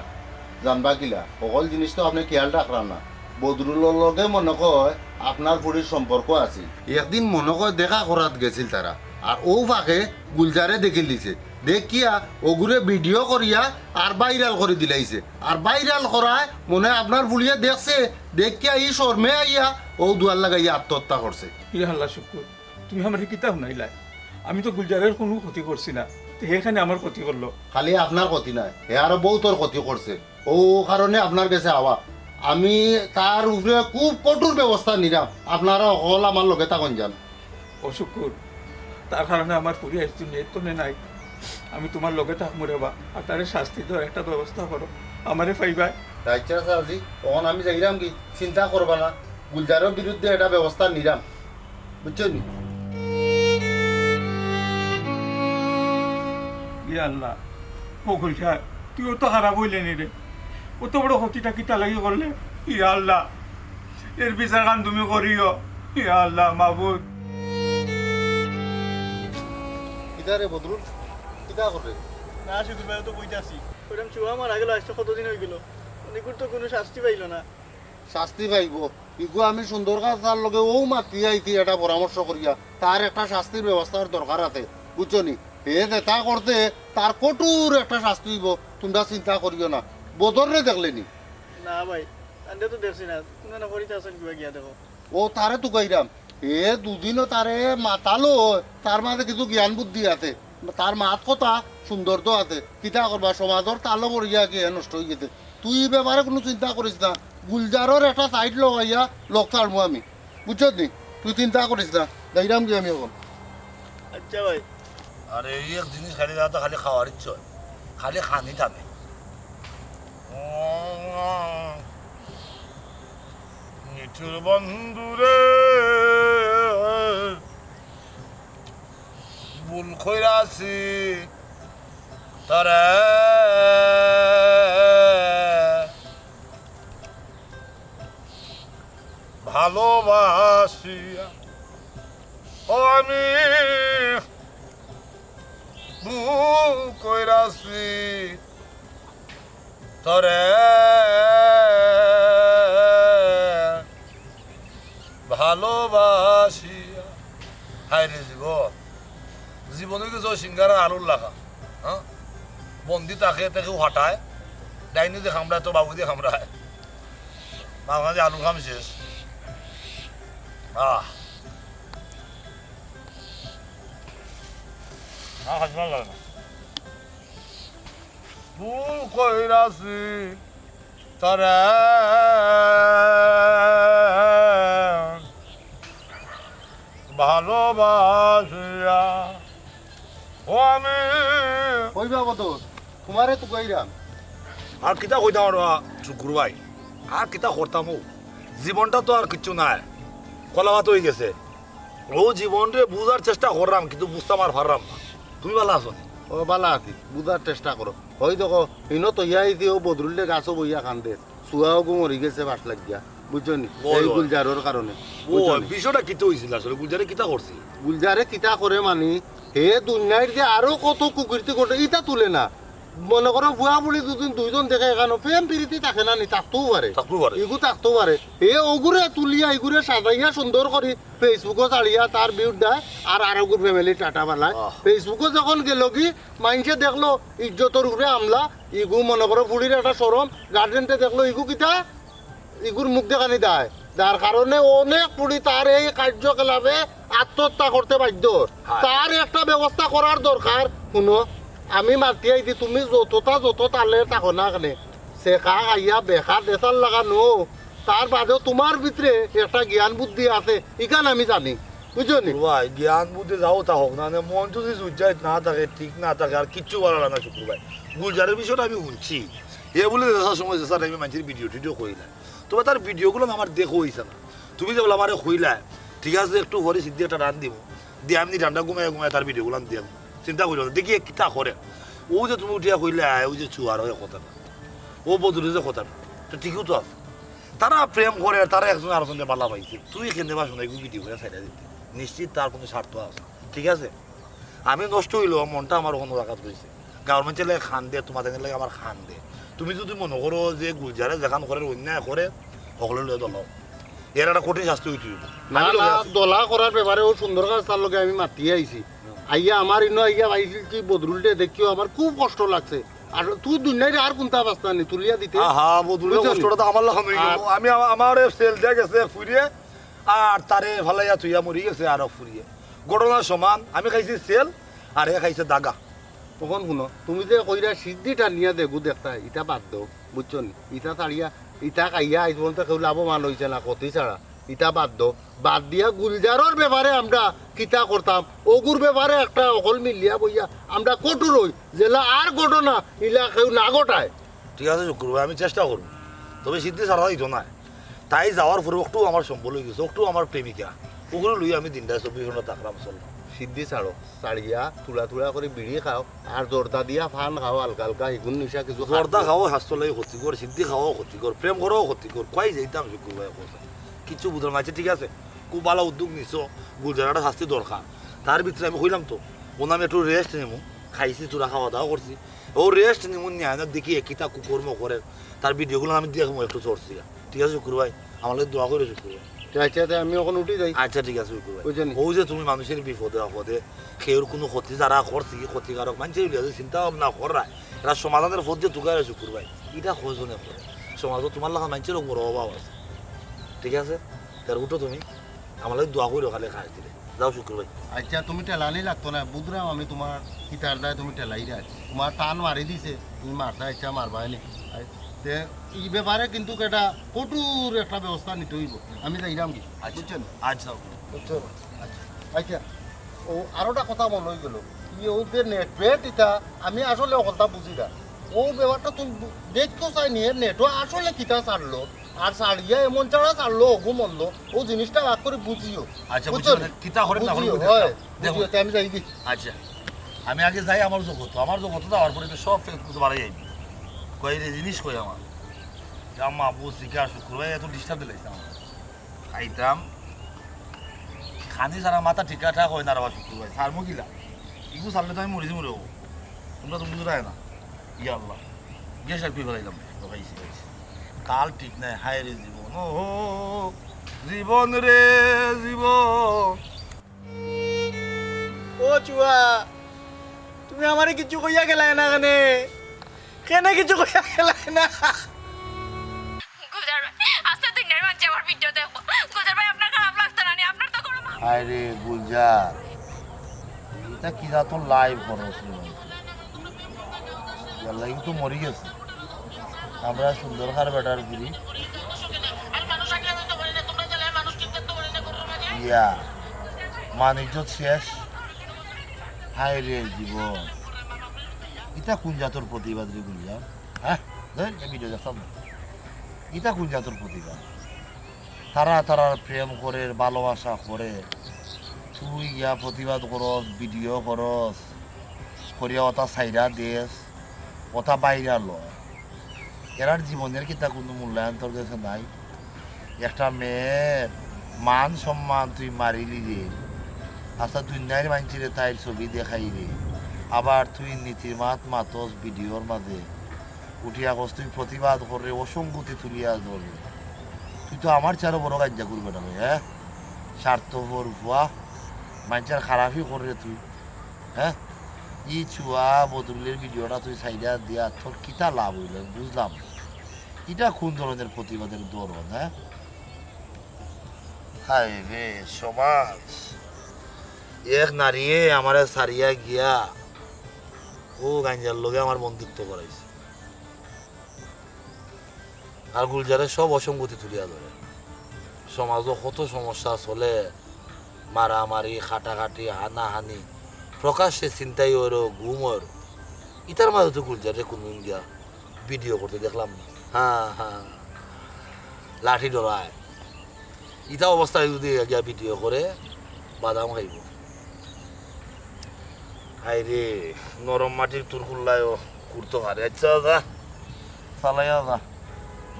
জানবা কিলা, হকল জিনিস তো আপনে খেয়াল রাখরা না। বদরুলর লগে মনো কয় আপনার ফুড়ির সম্পর্ক আছিল। একদিন মনো কয় দেখা করাত গেছিল তারা, আর অউ ফাঁকে গুলজারে দেখিলিছে। দেখিয়া অগুরে ভিডিও করিয়া আর ভাইরাল করি দিলাইছে। আর ভাইরাল করায় মনো অয় আপনার ফুড়িয়ে দেখছে, দেখিয়া ই শরমে আইয়া অউ দুয়ার লাগাইয়া আত্মহত্যা করছে। ইয়া আল্লাহ শুক্কুর, তুমি আমারে কিতা হুনাইলায়? আমি তো গুলজারের কুনু ক্ষতি করছি না, তে হে কেনে আমার ক্ষতি করলো? খালি আপনার ক্ষতি নায়, হে আরো বউতর ক্ষতি করছে। অউ কারণে আপনার গেছে আওয়া। আমি তার উপরে খুব কঠোর ব্যবস্থা নিরাম। আপনারা হকল আমার লগে থাকইন যান। ও শুক্কুর, তার কারণে আমার ফুড়ি আইজ দুনিয়াত নাই। আমি তুমার লগে থাকমু রে বা, আর তারে শাস্তি দেওয়ার একটা ব্যবস্থা করো, আমারে পাইবায়। আচ্ছা চাচাজি, অখন আমি যাইরাম কি, চিন্তা করবা না, গুলজারর বিরুদ্ধে একটা ব্যবস্থা নিরাম, বুঝছো নি? ইয়া আল্লাহ, ও গুলজার, তুই অত খারাপ অইলে নি রে? অত বড় ক্ষতিটা কিতা লাগি করলে? ইয়া আল্লাহ, এর বিচারখান তুমি করিও। ইয়া আল্লাহ, মাবুদ। কিতা রে বদরুল, কিতা করে? না, শুকুর ভাই, অউ তো বইতাছি। কইরাম, চুয়া মারা গেল, আইজ কতদিন অইগেল। অনে কুর তো কুনু শাস্তি পাইলো না। শাস্তি পাইবো। ইগু আমি সুন্দর চাচার লগে অউ মাতিয়া আইছি একটা পরামর্শ করিয়া। তার একটা শাস্তির ব্যবস্থার দরকার আছে, বুঝছো নি? হে যেতা করছে, তার কঠোর একটা শাস্তি অইবো, তুমরা চিন্তা করিও না। বদররে দেখলে নি? না ভাই, তানরে তো দেখছি না। কুনখানো পড়িতা আছইন কিবা গিয়া দেখো। ও তারে তুকাইরাম। হে দুদিনও তারে মাতালো, তার মাঝে কিছু জ্ঞান বুদ্ধি আছে। তার মাত কথা সুন্দর তো আছে। কিতা করবা, সমাজর তালো পড়িয়া কি হে নষ্ট অইগেছে। তুই ই ব্যাপারে কুনু চিন্তা করিস না। গুলজারর একটা সাইড লগাইয়া লগ ছাড়মু আমি। বুঝছত নি? তুই চিন্তা করিস না। যাইরাম গি আমি অখন। আচ্ছা ভাই। আরে, এই এক জিনিস খালি, খালি খাওয়ার ইচ্ছা অয়। খালি খানি টানে। নিঠুর বন্ধুরে, ভুল কইরাছি তরে ভালোবাসিয়া। ও আমি ভুল কইরাছি তরে ভালোবাসিয়া। হায় রে জীবন, জীবন অইগেছে সিঙ্গারার আলুর লাখান, হ্যাঁ? বন্দি থাকে, তাকেউ হাটায়, ডাইনে দি কামড়ায়, তো বাউয়ে দি কামড়ায়। মাঝে মাঝে আলুর কাম শেষ। আহ। না, খাইতে ভালা লাগে না। ভুল কইরাছি তরে ভালোবাসিয়া। ও আমি কইবা বদর, তুমারে তুকাইরাম। আর কিতা কইতাম আর, শুক্কুর ভাই, আর কিতা করতাম? অউ জীবনটা তো আর কিচ্ছু নাই, কলাপাতা অইগেছে। অউ জীবনরে বুঝার চেষ্টা কররাম, কিন্তু বুঝতাম আর পাররাম না। তুমি ভালা আছো নি? ও, ভালা আছি, বুঝার চেষ্টা করো। অউ দেখো, ইনো তো ইয়া আইছি, অউ বদরুলে গাছো বইয়া কান্দে। চুয়া অগু মরি গেছে বাশ লাগিয়া, বুঝছো নি? অয়, এই অয়। গুলজারর কারণে, অয়, বুঝছো নি? বিষয়টা কিতা অইছিল আসলে? গুলজারে কিতা করছিল? গুলজারে কিতা করে মানি, হে দুনিয়ার যে আরো কত কুকীর্তি করে, ইতা তুলে না। মনে করো, ফুয়া ফুড়ি দুদিন দুইজন দেখে, এখানো প্রেম প্রীতি থাকে না নি? থাকতেও পারে। থাকতেও পারে। ইগু থাকতেও পারে। এ ওগুরে তুলিয়া, ইগুরে সাজাইয়া সুন্দর করি Facebook-ও ছাড়িয়া তার view দেয়, আর আরোগুর family টাটা বালায়। আহ। Facebook-ও যখন গেল কি, মাইনষে দেখলো ইজ্জতর উপরে হামলা, ইগু মনে করো ফুড়ির একটা শরম, গার্জেনটে দেখলো ইগু কিতা, ইগুর মুখ দেখানি দেয়, যার কারণে অনেক ফুড়ি তার এই কার্যকলাপে আত্মহত্যা করতে বাধ্য। হ্যাঁ। তার একটা ব্যবস্থা করার দরকার। শুনো, আমি মাতি আইছি, তুমি যতটা যত তালে থাকো না কেনে, সে খা খাইয়া বেকার দেশার লাগানো, তার বাদেও তোমার ভিতরে একটা জ্ঞান বুদ্ধি আছে, ইখান আমি জানি, বুঝছো নি? ভাই, জ্ঞান বুদ্ধি যাও তা হোক না, মানে মন যদি উজ্জায় না থাকে, ঠিক না থাকে, আর কিচ্ছু ভালা লাগে না শুক্কুর ভাই। গুলজারের বিষয়টা আমি শুনছি, এ বলে দেশার সময় দেশার টাইমে মানুষের ভিডিও টিডিও করি না। তবে তার ভিডিওগুলো আমার দেখো হইছে না। তুমি যে বলে আমারে কইলা, ঠিক আছে, একটু পরে সিদ্ধি একটা রান দিব, দিয়ে আমি রান্না ঘুমাই ঘুমাই তার ভিডিওগুলো আমি দেখবো, চিন্তা করিও না, দেখি কিতা করে। ও যে তুমি উঠিয়া কইলা, ও যে চুয়ার হয় কথা না, ও বদলে যে কথা না, তো ঠিকও তো আছে। তারা প্রেম করে, তারা একজন আরেকজনকে ভালা পাইছে, তুই কেনে বা শোনা এগুলো ভিডিও করে সাইডে দিতে, নিশ্চিত তার কোনো স্বার্থ আছে, ঠিক আছে? আমি নষ্ট হইলেও মনটা আমার কোনো জায়গাত রইছে। গাঁওর মানুষের লাগে খান দে, তোমাদের লাগে আমার খান দে। তুমি যদি মনে করো যে গুলজারে যেখান করে অন্যায় করে, হকলে লয়ে দলাও, এর একটা কঠিন শাস্তি হইতে হইব। না, আমি লগে না, আছি। দলা করার ব্যাপারে ও সুন্দর কাজ তার লগে আমি মাতিয়ে আইছি। আইয়া আমার ইনো আইয়া পাইছি কি বদরুলটে দেখিও আমার খুব কষ্ট লাগছে। আর তুই দুনিয়ার আর কোনটা বাস্তা নি তুলিয়া দিতে? আহা, বদরুলের বুঝছো নি? কষ্টটা তো আমার লাখান হয়ে গেল। আর আমি আমা-, আমার সেল দিয়ে গেছে ফুরিয়ে, আর তারে ফালাইয়া থুইয়া মরি গেছে আরো ফুরিয়ে। ঘটনা সমান, আমি খাইছি সেল, আর হে খাইছে দাগা। তখন শুনো, তুমি যে কইরা সিদ্ধি টানিয়া দেগু দেখতা, ইটা বাদ দাও, বুঝছো নি? ইটা ছাড়িয়া, ইটা খাইয়া আইজ পর্যন্ত কেউ লাভবান হইছে না, ক্ষতি ছাড়া। ইটা বাদ দাও, বাদ দিয়া গুলজারর ব্যাপারে আমরা কিতা করতাম, ওগুর ব্যাপারে একটা অকল মিলিয়া বইয়া আমরা কঠোর হই, যেলা আর ঘটনা ইলা কেউ না ঘটায়। ঠিক আছে শুক্কুর ভাই, আমি চেষ্টা করব, তবে সিদ্ধি ছাড়া হইতো না। তাই যাওয়ার পরে একটু আমার সম্বল হয়ে গেছে, একটু আমার প্রেমিকা, ওগুলো লই আমি দিনটা চব্বিশ ঘন্টা থাকলাম, চললাম। সিদ্ধি ছাড়ো, ছাড়িয়া তুলা তুলা করে বিড়ি খাও, আর জর্দা দিয়া ফান খাও হালকা হালকা, হিগুন নিশা কিছু খাও। জর্দা খাওয়া স্বাস্থ্য লাগি ক্ষতিকর, সিদ্ধি খাওয়াও ক্ষতিকর, প্রেম করাও ক্ষতিকর, কই যাইতাম শুক্কুর ভাই কথা। কিচ্ছু বুঝলাম না। আচ্ছা ঠিক আছে, খুব ভালো উদ্যোগ নিছো, গুলজারাটা শাস্তি দরকার। তার ভিতরে আমি কইলাম তো, ও নামে একটু রেস্ট নেবো, খাইছি তোরা খাওয়া দাওয়া করছি, ও রেস্ট নিমু নিয়া না দেখি কিতা কুকর্ম করে, তার ভিডিওগুলো আমি দেখবো একটু চর্চিয়া। ঠিক আছে শুক্কুর ভাই, আমার লাগি দোয়া করে শুক্কুর ভাই। আচ্ছা, আচ্ছা, আমি এখন উঠি যাই। আচ্ছা ঠিক আছে শুক্কুর ভাই। বুঝছেন? ও যে তুমি মানুষের বিপদে আপদে, কেউর কোনো ক্ষতি যারা করছে, কি ক্ষতিকারক মানুষের লিয়ে যে চিন্তা ভাবনা করা, এরা সমাধানের পথ যে তুকারে শুক্কুর ভাই, এটা কয়জনে করে? সমাজে তোমার লাগা মানুষেরও বড় অভাব আছে। ঠিক আছে, তার উঠো তুমি, আমার লাগি দোয়া করে খালি খাই দিলে। যাও শুক্কুর ভাই। আচ্ছা, তুমি ঠেলানি লাগতো না, বুঝলাম আমি তোমার কিতার দায় তুমি ঠেলাই দেয়। তোমার টান মারি দিছে, তুমি মারতে ইচ্ছা মারবাই নি। আই, তে এই ব্যাপারে কিন্তু একটা কঠোর একটা ব্যবস্থা নিতে হইব। আমি যাইলাম কি? আচ্ছা। বুঝছেন? আচ্ছা। বুঝছো? আচ্ছা। আচ্ছা। ও আরোটা কথা মনে হয়ে গেল। এই ও যে নেট পেট এটা আমি আসলে অকলতা বুঝি না। ও ব্যাপারটা তুমি বু-, দেখতেও চাইনি, এর নেটও আসলে কিতা ছাড়লো। আর ছাড়িয়া এমন ছাড়া ছাড়লো, অগু মন্দ, ও জিনিসটা ভাগ করে বুঝিও। আচ্ছা, বুঝছো বুঝছি, নি? মানে, কিতা করে না করে বুঝিও, বুঝিও। হয়, দেখো। বুঝিও, তে আমি যাই কি? আচ্ছা, আমি আগে যাই আমার জগত, আমার জগত যাওয়ার পরে তো সব ফেস বুঝে বাড়াই যাইবি। কই রে জিনিস কই আমার? আম্মা, আব্বু, শিকার, শুক্কুর ভাই এত ডিস্টার্ব দিলাইছে আমার। খাইতাম। খানি সারা মাথা ঠিকঠাক হয় না রে বা শুক্কুর ভাই। সারমু কিলা? ইগু সারলে তো আমি মরি যাবো রে বাবু। তোমরা তো বুঝরায় না। ইয়া আল্লাহ। গ্যাস আর কি ফেলাইলাম। তো খাইছি, খাইছি। কাল ঠিক নাই, হায় রে জীবন, ও জীবন রে জীবন। ও চুয়া, তুমি আমারে কিছু কইয়া গেলায় না কেনে? কেনে কিছু কইয়া গেলায় না? গুলজার ভাই, আস্তে দুনিয়ার মাঝে আমার ভিডিও দেখো। গুলজার ভাই, আপনার খারাপ লাগতো না নি? আপনার তো গরম হায় রে গুলজার, এটা কি জাতর লাইভ খরচ রে ভাই? ইয়াল্লা, ইগু তো মরি গেছে। আমরা সুন্দর কার বেটার গিরি। ইয়া, মান ইজ্জত শেষ। হায় রে জীবন, ইটা কোন জাতর প্রতিবাদ রে গুলজার? হ্যাঁ, ধর, এই ভিডিও দেখতাম না। ইটা কোন জাতর প্রতিবাদ? তারা তারার প্রেম করের, ভালোবাসা করের, তুই গিয়া প্রতিবাদ করস, ভিডিও করস, করিয়া ওটা সাইরা দেস, ওটা বাইরা লয়। এরার জীবনের কিতা কোনো মূল্যায়ন তোর কাছে নাই? একটা মেয়ের মান সম্মান তুই মারিলি রে। আচ্ছা, দুনিয়ার মানষিরে তাইর ছবি দেখাই রে। আবার তুই নীতির মাত মাতস ভিডিওর মাঝে, উঠিয়া কস তুই প্রতিবাদ কররে, অসঙ্গতি তুলিয়া ধররে। তুই তো আমার চেয়ে আরো বড় কাইজ্জা করবে না রে, হ্যাঁ? স্বার্থপর ফুয়া, মাইনষের খারাপি কররে তুই, হ্যাঁ? ই চুয়া বদরুলের ভিডিওটা তুই সাইডা দিয়া তোর কিতা লাভ অইল, আমি বুঝলাম না। ইটা কোন ধরনের প্রতিবাদের ধরন, হ্যাঁ? হায় রে সমাজ, এক নারীয়ে আমারে ছাড়িয়া গিয়া অউ গাইঞ্জার লগে আমার বন্ধুত্ব করাইছে। আর গুলজারে সব অসঙ্গতি তুলিয়া ধরে। সমাজো কত সমস্যা চলে, মারামারি, কাটাকাটি, হানাহানি, প্রকাশ্যে ছিনতাই অইরো, গুম অইরো। ইতার মাঝে তো গুলজারে কুনদিন গিয়া ভিডিও করতে দেখলাম না। হ্যাঁ, হ্যাঁ। লাঠি ডরায়। ইতা অবস্থায় যদি গিয়া ভিডিও করে, বাদাম খাইব। হায় রে, নরম মাটির তুরকুল্লায়ও করতে পারে। আচ্ছা, যা, চালাইয়া যা।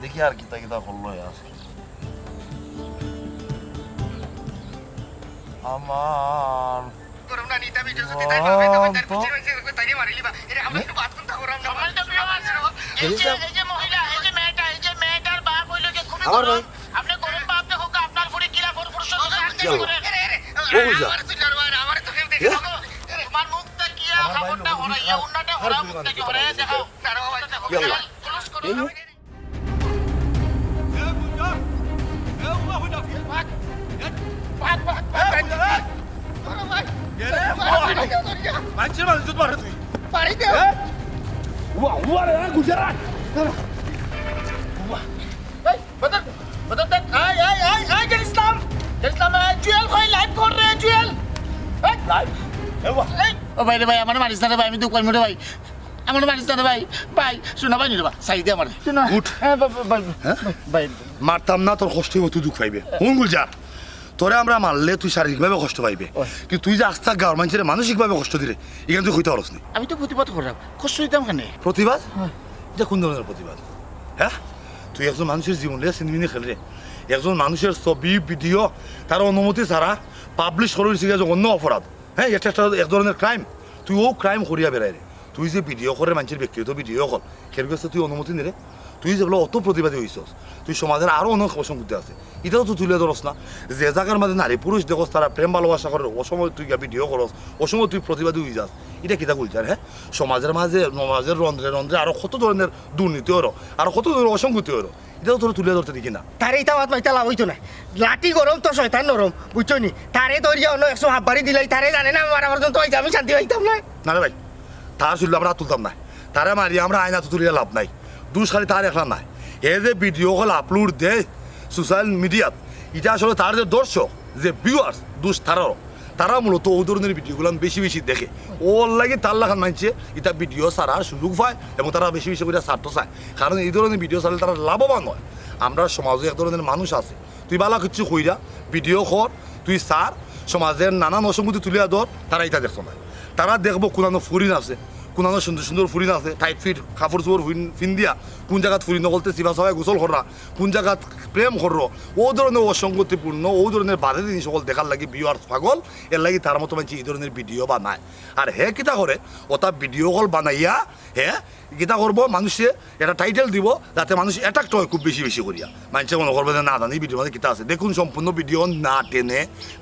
দেখি আর কিতা কিতা করলো আজকে। আমার গরম না নিতাম, এটা যদি তাই পারবে, তবে তার পিছনে এসে তাইরে মারিলিবা। এরে, আমরা একটু বাদ করতে পারলাম না। সম্মানিত viewers, এই যে, এই যে মহিলা, এই যে মেয়েটা, এই যে মেয়েটার বাপ অইলো গিয়া খুবই আমার গরম। ভাই। আপনি গরম বাপ দেখো, আপনার ফুড়ি কিলা বড় পুরুষ অইলো, আপনি কি করেন? এরে, এরে, ও বুঝা। আমারে তুই জানো, আরে আমারে তো কেউ দেখে না গো। এরে, তোমার মুখ দেখিয়া আমার ভাই কাপড়টা হরাইয়া, উন্নাটা হরা, মুখ দেখিয়া হরাইয়া দেখাও। দাঁড়াও, ভাই, দেখো। ইয়াল্লা। Close করো। এই মানষের মানুষ তো মারে তুই। বাড়ি দে। উয়া, উয়া রে, গুজরাট। এই, বদর, বদর, দেখ, আয়, আয়, আয়, আয়, জের ইসলাম। জের ইসলাম, আয়, জুয়েল ভাই, live কর রে, জুয়েল। এই, live? এ, উয়া। এই, ও ভাই রে ভাই, আমারে মারিস না রে ভাই, আমি দুখ পাইমু রে ভাই। আমারে মারিস না রে ভাই। ভাই, শোনা ভাই রে ভাই, সাইডে আমারে। শোনা। উঠ। হ্যাঁ, ভাই, ভাই, ভাই, হ্যাঁ? ভাই। মারতাম না, তোর কষ্ট অইব, তুই দুখ পাইবে। হুন গুলজার, তোরে আমরা মারলে তুই শারীরিকভাবে কষ্ট পাইবে, ওই। কিন্তু তুই যে আস্তা গাঁওর মানষরে মানসিকভাবে কষ্ট দিরে, ইখান তুই কইতে পারস নি। আমি তো প্রতিবাদ করলাম, কষ্ট দিতাম কেনে? প্রতিবাদ? হ্যাঁ। ইটা কোন ধরনের প্রতিবাদ? হ্যাঁ? তুই একজন মানষর জীবন লইয়া ছিনিমিনি খেলরে। একজন মানষর ছবি, ভিডিও, তার অনুমতি ছাড়া publish করা অইছে গিয়া জঘন্য অপরাধ। হ্যাঁ, এটা একটা এক ধরনের crime। তুই অউ crime করিয়া বেড়াইরে। তুই যে ভিডিও করে মানষর ব্যক্তিগত ভিডিও অকল, হের গেছে তুই অনুমতি নিরে। তুই যেবলা অত প্রতিবাদী অইছস, তুই সমাজর আরো অনেক অসঙ্গতি আছে, ইটাও তো তুলিয়া ধরস না। যে জাগার মাঝে নারী পুরুষ দেখস তারা প্রেম ভালোবাসা করের, অউ সময় তুই গিয়া ভিডিও করস, অউ সময় তুই প্রতিবাদী অইযাস, ইটা কিতা গুলজার, হ্যাঁ? সমাজর মাঝে, সমাজর রন্ধ্রে রন্ধ্রে আরো কত ধরনের দুর্নীতি অইরো, আরো কত ধরনের অসঙ্গতি অইরো, ইটাও তোরে তুলিয়া ধরতে দেখি না। তারে ইতা মাত মাতিয়া লাভ অইতো নায়। লাঠি গরম তো শয়তান নরম, বুঝছো নি? তারে ধরিয়া অন্য একশো হাব্বারি দিলাই, তারে জানে না আমার, আমার জন্য তো আমি শান্তি পাইতাম না। না রে ভাই, তার শরীলো আমরা আত তুলতাম নায়। তারে মারি আমরা আইন আতো তুলিয়া লাভ নাই। দুষ খালি তার একলা নায়। হে যে ভিডিও অকল upload দেয় social mediaত, ইটা আসলে তার যে দর্শক, যে viewers, দুষ তারারও। তারা মূলত অউ ধরনের ভিডিওগুলান বেশি বেশি দেখে। অউর লাগি তার লাখান মানষে ইতা ভিডিও ছাড়ার সুযোগ পায় এবং তারা বেশি বেশি করিয়া ছাড়তো চায়। কারণ ই ধরনের ভিডিও ছাড়লে তারা লাভবান অয়। আমরার সমাজো এক ধরনের মানুষ আছে, তুই ভালা কিচ্ছু কইরা ভিডিও কর, তুই ছাড়, সমাজর নানান অসঙ্গতি তুলিয়া ধর, তারা ইতা দেখতো নায়। তারা দেখবো কুনানো ফুরিন আছে, কুনানো সুন্দর সুন্দর ফুরিন আছে, tight fit কাপড় চোপড় ফুরিন, ফিন্দিয়া কুন জাগাত ফুরিন অকলতে চিপা চাপায় গোসল কররা, কুন জাগাত প্রেম কররো, অউ ধরনের অসঙ্গতিপূর্ণ, অউ ধরনের বাজে জিনিস অকল দেখার লাগি viewers পাগল, এর লাগি তার মতো মানষে ই ধরনের ভিডিও বানায়। আর হে কিতা করে, অতা ভিডিও অকল বানাইয়া হে কিতা করবো, মানষরে একটা title দিবো, যাতে মানুষ attract অয় খুব বেশি বেশি করিয়া। মানষে মনো করবো যে না জানি ভিডিওর মাঝে কিতা আছে। দেখুন সম্পূর্ণ ভিডিও না টেনে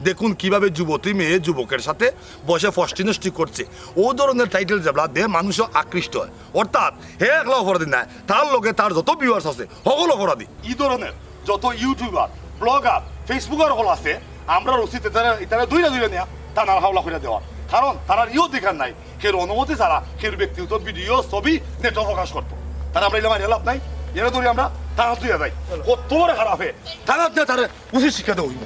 দেখুন কিভাবে যুবতী মেয়ে যুবকের সাথে বসে ফষ্টি নষ্টি করছে। অউ ধরনের title যেবলা দে মানুষও আকৃষ্ট অয়। অর্থাৎ হে একলা অপরাধী নায়, তার লগে তার যত viewers আছে হকল অপরাধী। ই ধরনের যত YouTuber, blogger, Facebooker অকল আছে, আমরার উচিত ইতারে, ইতারে ধইরা ধইরা নিয়া থানার হাওলা করিয়া দেওয়া। কারণ তারার ই অধিকার নাই কেউর অনুমতি ছাড়া কেউর ব্যক্তিগত ভিডিও, ছবি নেটো প্রকাশ করতো। তারা আমরা ইলা মারিয়া লাভ নাই, এরে ধরি আমরা থানাত লইয়া যাই। কত বড় খারাপ হে, থানাত নিয়া তারে উচিত শিক্ষা দেওয়া অইবো।